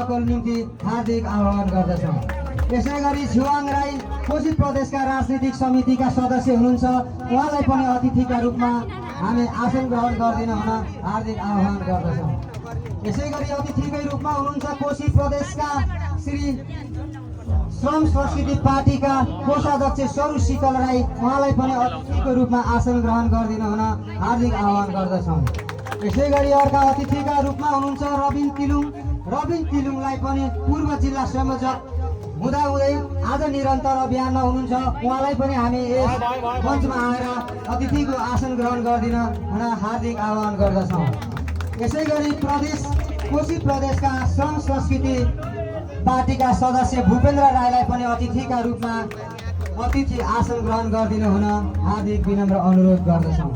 को निम्ति हार्दिक आह्वान गर्दछौँ। यसैगरी छुवाङ राई कोशी प्रदेशका राजनीतिक समितिका सदस्य हुनुहुन्छ, उहाँलाई पनि अतिथिका रूपमा हामी आसन ग्रहण गरिदिन हुन हार्दिक आह्वान गर्दछौँ। यसैगरी अतिथिकै रूपमा हुनुहुन्छ कोशी प्रदेशका श्री श्रम संस्कृति पार्टीका कोषाध्यक्ष स्वरूप शीतल राई, उहाँलाई पनि अतिथिको रूपमा आसन ग्रहण गरिदिन हुन हार्दिक आह्वान गर्दछौँ। यसैगरी अर्का अतिथिका रूपमा हुनुहुन्छ रबिन तिलुङलाई पनि पूर्व जिल्ला संयोजक हुँदाहुँदै आज निरन्तर अभियानमा हुनुहुन्छ, उहाँलाई पनि हामी यस मञ्चमा आएर अतिथिको आसन ग्रहण गरिदिन हुन हार्दिक आह्वान गर्दछौँ। यसैगरी कोशी प्रदेशका श्रम संस्कृति पार्टीका सदस्य भूपेन्द्र राईलाई पनि अतिथिका रूपमा अतिथि आसन ग्रहण गरिदिन हुन हार्दिक विनम्र अनुरोध गर्दछौँ।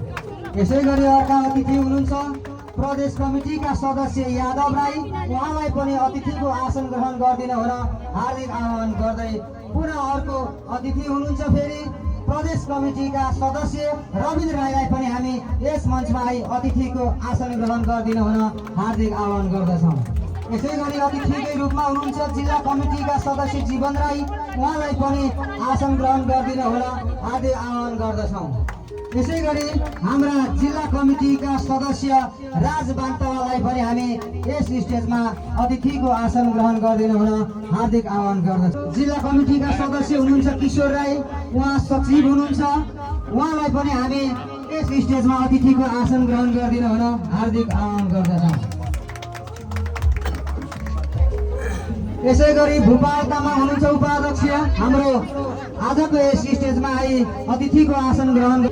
यसैगरी अर्का अतिथि हुनुहुन्छ प्रदेश कमिटीका सदस्य यादव राई, उहाँलाई पनि अतिथिको आसन ग्रहण गरिदिन हुन हार्दिक आह्वान गर्दै पुनः अर्को अतिथि हुनुहुन्छ फेरि प्रदेश कमिटीका सदस्य रविन्द्र राईलाई पनि हामी यस मञ्चमा आई अतिथिको आसन ग्रहण गरिदिन हुन हार्दिक आह्वान गर्दछौँ। यसैगरी अतिथिकै रूपमा हुनुहुन्छ जिल्ला कमिटीका सदस्य जीवन राई, उहाँलाई पनि आसन ग्रहण गरिदिन हुन हार्दिक आह्वान गर्दछौँ। यसैगरी हाम्रा जिल्ला कमिटीका सदस्य राज बान्तवालाई पनि हामी यस स्टेजमा अतिथिको आसन ग्रहण गरिदिन हुन हार्दिक आह्वान गर्दछौँ। जिल्ला कमिटीका सदस्य हुनुहुन्छ किशोर राई, उहाँ सचिव हुनुहुन्छ, उहाँलाई पनि हामी यस स्टेजमा अतिथिको आसन ग्रहण गरिदिन हुन हार्दिक आह्वान गर्दछौँ। यसैगरी भूपाल तामाङ हुनुहुन्छ उपाध्यक्ष, हाम्रो आजको यस स्टेजमा आई अतिथिको आसन ग्रहण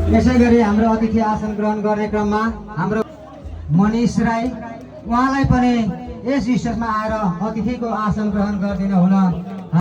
यसैगरी हाम्रो अतिथि आसन ग्रहण गर्ने क्रममा हाम्रो मनिष राई, उहाँलाई पनि यस स्टेजमा आएर अतिथिको आसन ग्रहण गरिदिन हुन